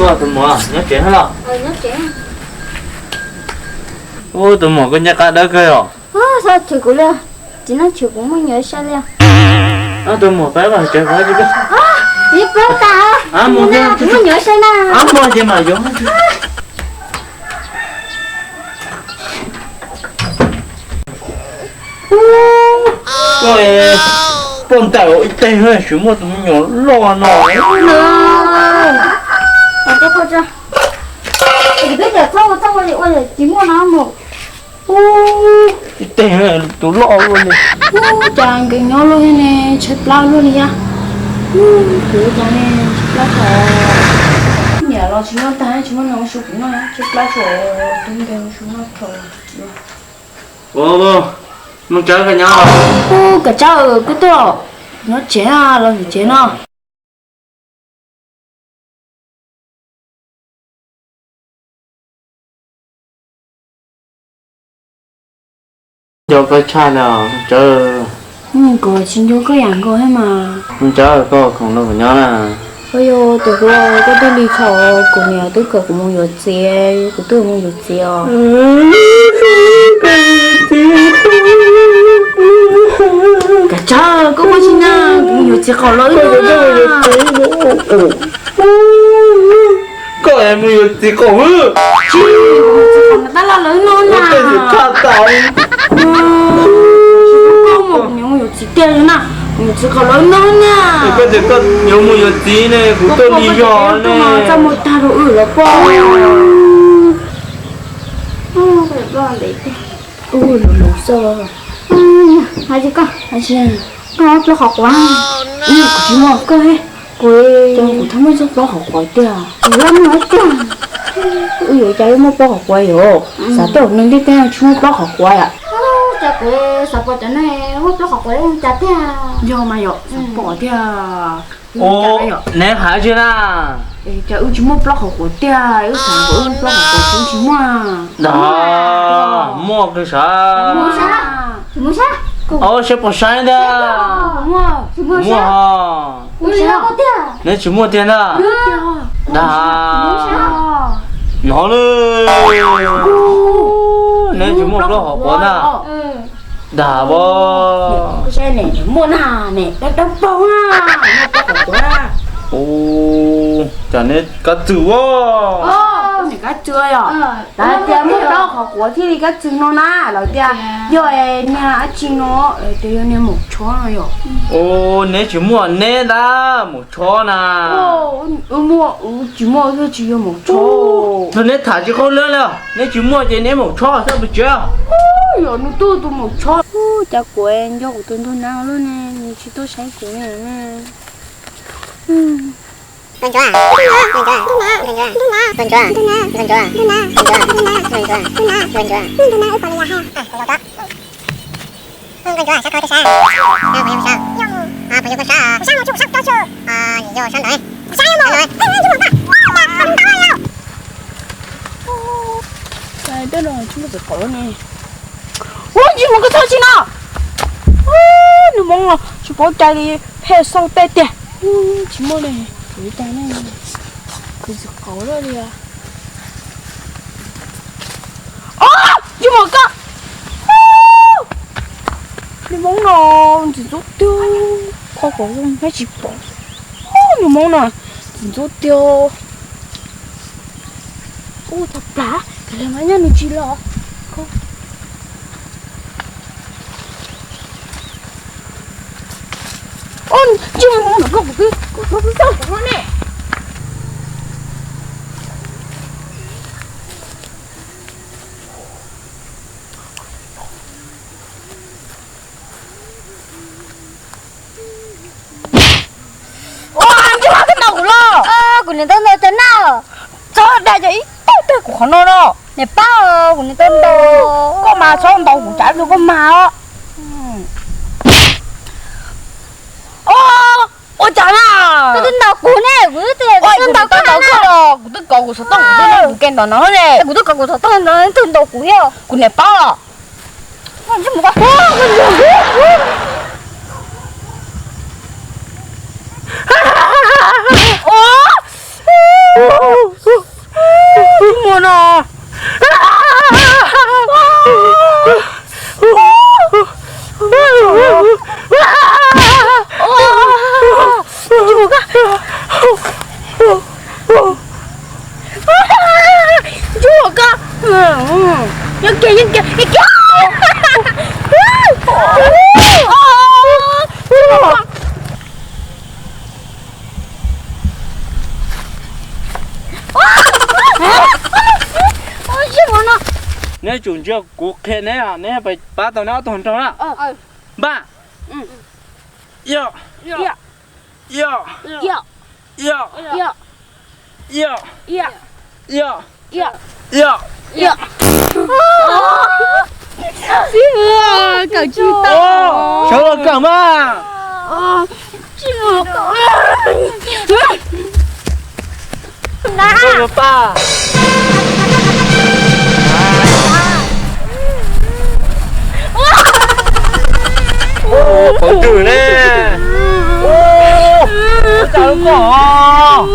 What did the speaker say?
Tus muam nyob tsev los? Ub, tus muam koj ncej qab dawb kawg os. Tsis noj tshwm kuv muaj nyuam sai li. Tus muam pab tsev kuv tsis pab. Ib pab tas, muaj nyuam sai na. Muaj ces mam yuav. Koj poj ntawm ib teg tsis muaj tus me nyuam loj no. Tsis muaj no mus. Ib teg tus loj ua li. Cas nkees nyob luaj thiab ne, tshaib plab luaj li thiab. Kuv cas ne, tshaib plab thaum niam los tsis noj tag, tsis muaj neeg ua su kuv noj, tshaib plab thaum tus nkees ua su noj thaum. Mus tsev koj nyob. Ub, Kav Tsawb, koj tuaj nyob tsev los yus tsev no. Nco koj tshaj na Tsawb. Kuv tsis nco koj yam nkaus thiab mas. Tsawb, koj khoom rau kuv nyob na. Ua yog tus hluas, koj twb li thaum kuv niam twb kom kuv mus yuav txiv, kuv twb mus yuav txiv os. Kav Tsawb, koj muaj tsis na, kuv mus yuav txiv qaum los wb noj na. Koj mus yuav txiv qaum wb. Tsis, kuv mus txiv qaum tab laj los wb noj na. Koj mus yuav txiv tiag li na, mus yuav txiv qaum los wb noj na. Koj tias koj yuav mus yuav txiv ne, kuv tuaj li yog ne. Txaj muag tag rau wb los poj. Ua lus lus xwb. Hais tias koj, koj muaj plaub qhov quav? Kuv tsis muaj, koj he. Kuv, kuv tsis muaj plaub qhov quav tiag. Kuv yuav muaj tiag. Wb yuav cas yuav muaj plaub qhov quav yom? Xav tau neeg ntiaj teb tsis muaj plaub qhov quav yom? Cas kuv xav pom cov neeg muaj plaub qhov quav cas tiag. Yog mas yom, xav pom tiag. Neb hais tsis na. Cas wb tsis muaj plaub qhov quav tiag, wb xav kom wb muaj plaub qhov quav tsis muaj. Dag, muaj kawg sav. Saib puas saib ntag. Muaj. Neb tsis muaj tiag ntag. Dag, hnov lawm. Neb tsis muaj plaub qhov quav ntag. Dag as. Muaj na, neb dawb paug na, muaj plaub qhov quav. Ub, cas neb kab txwg ua. Neb kab txwg yom. Lawv tias muaj plaub qhov quav thiaj li kab txwg no na, lawv tias yog niag dab tsi no, lawv tias yog niag maum tshob no yom. Ub, neb tsis muaj neb ntag maum tshob na. Wb muaj, wb tsis muaj thiaj tsis yog maum tshob. Neb tham tsis qhov lawv li, neb tsis muaj ces neb maum tshob xwb pes tsev. Yog nws twb tus maum tshob. Cas kuv nco kuv tus ntug nas luaj ne, nws tsis tuaj saib kuv ne. Ua, Ntsis Hmoov koj txhob tsis no. Nws hmoov no tsis paub cai li, phem xauj tej tiag. Tsis muaj li, kuv cai ne, kuv tsis qauv li. Ntsis Hmoov koj, nws hmoov no ntxim ntxub tiag, qhov kom zoo neb tsis pom. Nws hmoov no ntxim ntxub tiag. Ua tau plam, kav liam mas nyob nws tsis los. Ntsis Hmoov no koj, kuv twb, kuv twb txog kuv no ne. Ua, Ntsis Hmoov twb ntaus kuv los. Kuv niam tau ntaus cov na. Txhob dag cov ib teg teg kuv qhov no no. Niam paub kuv niam tau ntaus. Koj mas txhob ntaus kuv, cas rau koj mas os. Ua cas na? Koj twb ntaus kuv ne, kuv twb tias koj ntaus koj los, kuv twb kov kuv xov tooj, kuv twb ntaus kuv ke ntaus no ne. Kuv twb kov kuv xov tooj no, twb ntaus kuv thiab. Kuv niam paub los. Ua, no. Ntsej muag koj. Nyob kiag, nyob kiag, nyob kiag. Neb tsum ntsia kuv qhia neb, neb pab tau neb ob tug hluas nraug na. Npaj. Ib, ib, ib, ib, ib, ib, ib. Kawm tsis tau. Sawv los kawm mas. Koj yuav pab. Pov twg ne? Ua cas lub koj os?